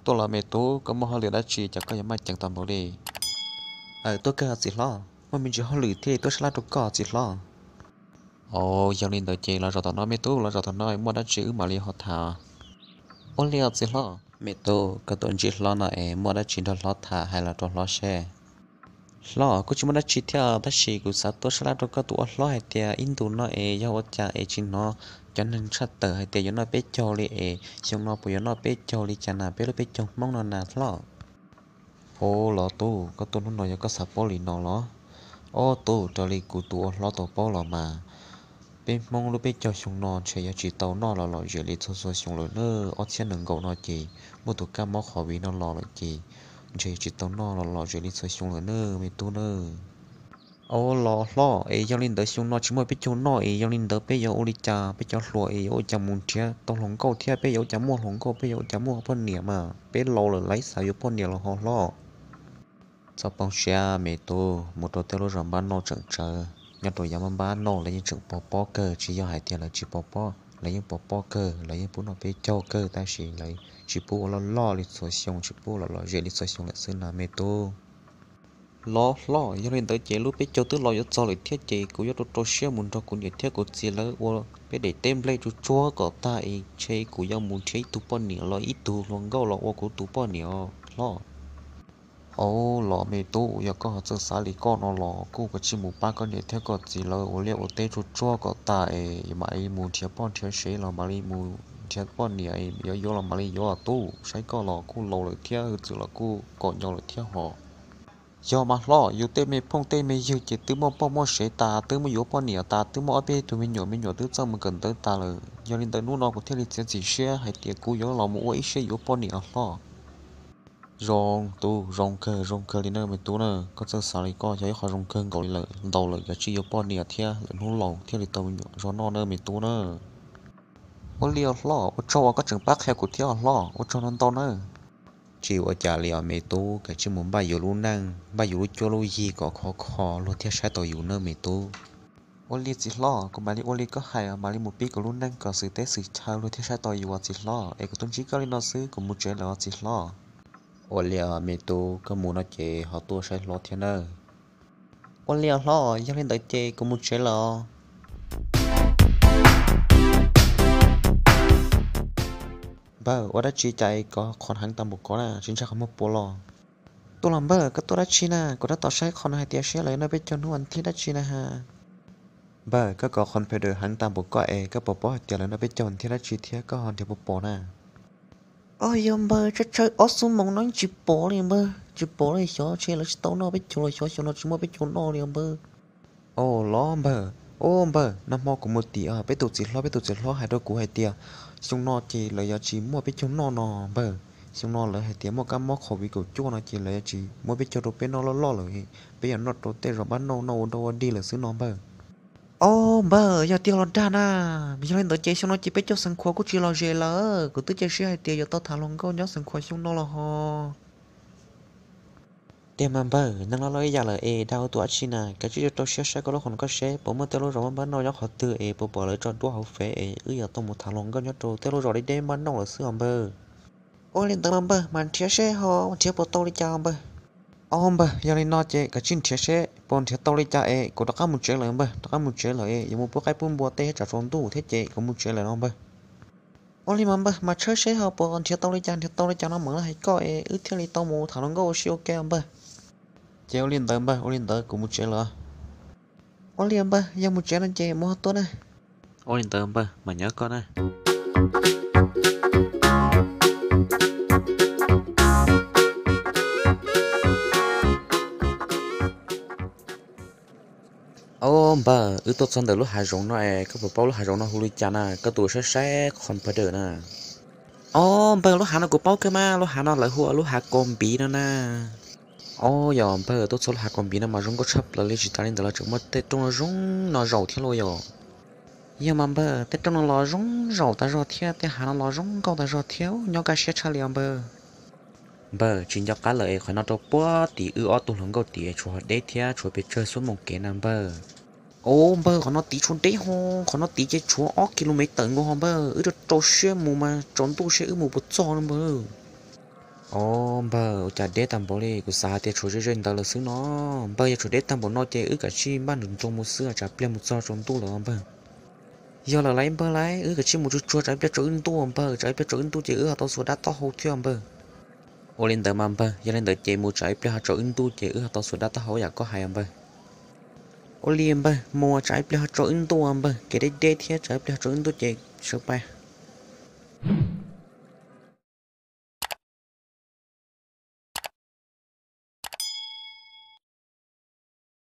Tuaj los me tub, koj muaj hauj lwm dab tsi cas koj yuav maj ceev tau npaum li? Aw, tuaj kawg txiv hlob, muaj me ntsis hauj lwm thiaj li tuaj sab laj rau koj txiv hlob. Au, yog li ntawd ces los zaum tom no me tub, los zaum tom no muaj dab tsi wb mam li ho tham. Ua li os txiv hlob. Me tub, koj tuaj ntsib hlob no es muaj dab tsi nrog hlob tham hais los rau hlob seb. Hlob, kuj tsis muaj dab tsi thiab tab sis kuv xav tuaj sab laj rau koj tus ua hlob hais tias ib ntus no es yog ua cas es tsis hnov cov neeg tshaj tawm hais tias yuav noj peb caug li es xyoo no puas yuav noj peb caug li cas na, peb lub peb caug Hmoob no na hlob. Au los tub, koj tuaj hnub no yog koj xav paub li no los? Au tub, raws li kuv tus ua hlob tau paub los mas peb Hmoob lub peb caug xyoo no ntshe yuav tsis tau noj los lom zem li txhua txhua xyoo lawm na. Ob txhiab nees nkaum no ces muaj tus kab mob COVID no los lawm ces ntshe yuav tsis tau noj los lom zem li txhua xyoo lawm na me tub nawb. Au los hlob, es yog li ntawd xyoo no tsis muaj peb caug noj es yog li ntawd peb yuav ua li cas, peb cov hluas es yuav ua cas mus nrhiav tau hluas nkauj thiab peb yuav ua cas muaj hluas nkauj, peb yuav ua cas muaj poj niam mas peb laus lawm lawv xav yuav poj niam los ho hlob. Txhob poob siab me tub, mus rau tej lub zos npab nauj tseem tsawv, nyob rau yav npab nauj lawv yeej tseem pov pob kawg, tsis yog hais tias lawv tsis pov pob, lawv yeej pov pob kawg, lawv yeej pub noj peb caug kawg tab sis lawv tsis pub ua loj loj li txhua xyoo, tsis pub los lom zem li txhua xyoo lawm xwb na me tub. Los hlob, yog li ntawd ces lub peb caug twb los yuav txog lawm thiab ces kuv yuav rau rau siab mus nrog kuv niam thiab kuv txiv lawv ua peb daim teb nplej tsuag tsuag kom tag es ntshe kuv yuav mus nrhiav ib tug poj niam los ib tug hluas nkauj los ua kuv tus poj niam hlob. Au los me tub, yog koj ho txawj xav li koj no los kuj kav tsij mus pab koj niam thiab koj txiv lawv ua liaj ua teb tsuag tsuag kom tag es mam li mus nrhiav poj nrhiav sev los mam li mus nrhiav poj niam, yuav yuav los mam li yuav tub, saib koj los kuj laus lawm thiab hwj txwv los kuj kaum ncaus lawm thiab hos. Yog mas hlob, yus tej me phooj tej me ywg ces twb muaj poj muaj sev tas, twb muaj yuav poj niam tas, twb muaj ob peb tug me nyuam, me nyuam twb txawj mus kawm ntawv tas lawm. Yog li ntawd hnub no kuv thiaj li txiav txim siab hais tias kuv yuav los mus ua ib siab yuav poj niam hlob. Zoo tub, zoo kawg, zoo kawg li na me tub na, koj txawj xav li koj yog ib qho zoo kawg nkaus li lawm, ntau lawm kav tsij yuav poj niam thiab lawm hnub laus thiaj li tau me nyuam zog noj na me tub na. Ua li os hlob, ua tsaug uas koj tseem pab qhia kuv thiab os hlob, ua tsaug ntau ntau nawb. Tsis ua cas li os me tub, kav tsij mus npaj yus lub neej, npaj yus lub cuab lub yig kom khov kho luag thiaj saib tau yus nawb me tub. Ua li txiv hlob, kuv mam li ua li koj hais, mam li mus pib kuv lub neej kom xwm teb xwm chaw luag thiaj saib tau yus os txiv hlob, es kuv tuaj ntsib koj li no xwb, kuv mus tsev lawm os txiv hlob. Ua li os me tub, koj mus no ces ho tuaj saib hlob thiab nawb. Ua li os hlob, yog li ntawd ces kuv mus tsev lawm os. Npawg, ua dab tsi cas koj qhov heev tag npaum ko na, tsis ntshai qhov muag puas los? Tuaj los npawg, koj tuaj dab tsi na? Kuv tab tom saib qhov no hais tias seb lawv noj peb caug hnub vas thib dab tsi na ha. Npawg, koj kov qhov phe daws heev tag npaum ko es koj puas paub hais tias lawv noj peb caug vas thib dab tsi thiab koj ho nrhiav puas pom na? Os yog npawg, tsawg tsawg ob xuab moos no tsis pom li npawg, tsis pom li, xyov ntshe lawv tsis tau noj peb caug los xyov xyov no tsis muaj peb caug noj li npawg. Au los npawg, ua npawg, nag hmo kuv mus tim peb tus txiv hlob, peb tus txiv hlob hais rau kuv hais tias xyoo no ces lawv yuav tsis muaj peb caug noj no npawg. Xyoo no lawv hais tias muaj kab mob COVID kaum cuaj no ces lawv yuav tsis muab peb caug rau peb noj loj loj lawm, peb yuav noj rau tej zos npab nauj noj ua dog ua dig lawm xwb no npawg. Au npawg, yog tiag los dag na? Yog li ntawd ces xyoo no ces peb caug Xeev Khuam kuj tsis lom zem lawm. Kuv twb cia siab hais tias yuav tau tham hluas nkauj nyob Xeev Khuam xyoo no los ho. Tiag mas npawg, neeg loj loj ib yam lawm es dag ua tus dab tsi na? Kav tsij rau rau siab saib koj lub qhov no koj seb puas muaj tej lub zos npab npab nauj nyob qhov twg es puas pom lawv tso duab hauv Fev es wb yuav tau mus tham hluas nkauj nyob rau tej lub zos deb deb npab nauj lawm xwb os npawg. Ua li ntawd mas npawg, mas nrhiav seb ho nrhiav puas tau li cas npawg? Au npawg, yog li no ces kav tsij nrhiav seb puas nrhiav tau li cas es kuv rov qab mus tsev lawm npawg, rov qab mus tsev lawm es yuav mus pub qaib pub npua tej thiab tsam tsaus ntuj thiab ces kuv mus tsev lawm no npawg. Ua li mas npawg, mas tshawb seb ho puas nrhiav tau li cas, nrhiav tau li cas no mam li hais koj es wb thiaj li tau mus tham hluas nkauj ua si ua ke npawg. Ces ua li ntawd npawg, ua li ntawd kuv mus tsev lawm. Ua li npawg, yog mus tsev no ces mus ho tuaj na. Ua li ntawd npawg, mam nyob koj na. Au npawg, wb tuaj txog ntawm lub hav zoov no es koj puas paub lub hav zoov no hu li cas na? Koj tus saib saib qhov npawg dawm na. Au npawg, lub hav no kuv paub kawg mas, lub hav no lawv hu ua lub hav kaus npiv no na. Au yog npawg, tuaj txog lub hav kaus npiv no mas zoo nkauj tshaj plaws li, tsis tas li ntawd los tseem muaj tej rooj no zoo no zaum thiab lauj yom. Yog mas npawg, tej rooj no los zoo zaum tas zog thiab tej hav no los zoo nkauj tas zog thiab, nyob kaj siab tshaj li os npawg. Npawg, tsis nco qab lawm es qhov no rau puag tim wb ob tug hluas nkauj tim tshuav deb thiab tshuav pes tsawg xuab moos kev na npawg. Au npawg, qhov no tid tshuav deb ho, qhov no tid ces tshuav ob ki lu mev tawm nkaus ho npawg, wb rau rau siab mus mas tsaus ntuj seb wb mus puas txog no npawg. Au npawg, ua cas deb tag npaum li, kuv xav hais tias tshuav ze ze ntawd lawm xwb no. Npawg, yog tshuav deb tag npaum no ces wb kav tsij npaj nroos nroos mus xwb, tsam ib pliag mus txog tsaus ntuj lawm npawg. Yog lawm lauj npawg lauj, wb kav tsij mus tsuag tsuag tsam ib pliag tsaus wb ntuj npawg, tsam ib pliag tsaus wb ntuj ces wb ho tau xuas dab taub hau thiab npawg. Ua li ntawd mas npawg, yog li ntawd ces mus tsam ib pliag ho tsaus wb ntuj ces wb ho tau xuas dab taub hau yam koj hais npawg. Ua li npawg, mus tsam ib pliag ho tsaus wb ntuj npawg, kev deb deb thiab tsam ib pliag ho tsaus wb ntuj ces sawv pais.